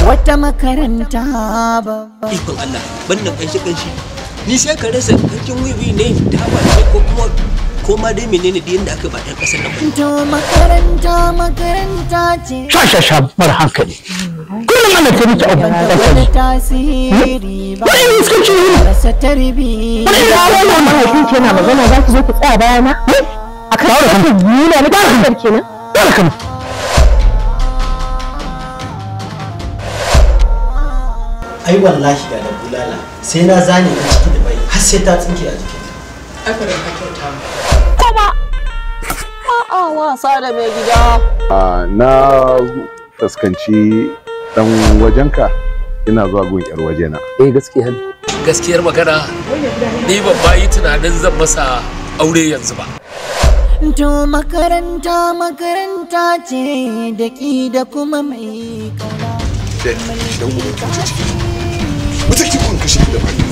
Wata makaranta babba. Ikon Allah, wannan kanshi kanshi. Ni sai ka rasa kanshin wiwi ne ta ce ko kuma ko ma dai menene da yanda aka ba ɗan ƙasar nan ba. To makaranta makaranta ce. Sha sha sha mara hankali. Kullum ana ta miki abu. Wani tasiri ba. Wani iskanci ne. Rasa tarbiyya. Wani irin Wannan mahaifin ki yana magana za ki zo ki tsaya bayana? A kan kake nuna ni kasar kenan? Barkan. Ai wallahi da da bulala sai na zane ta ciki da bai har sai ta tsinke a jikinta. Kuma a'a wasa da mai gida. Na fuskanci dan wajenka ina zuwa gun yar wajena. Eh gaskiya ne. Gaskiyar magana ni ban ma yi tunanin zan masa aure yanzu ba. To makaranta makaranta ce da ki da kuma mai kauna. Dan uban ki wuce ciki. Wuce ki kun kashe ki da baki.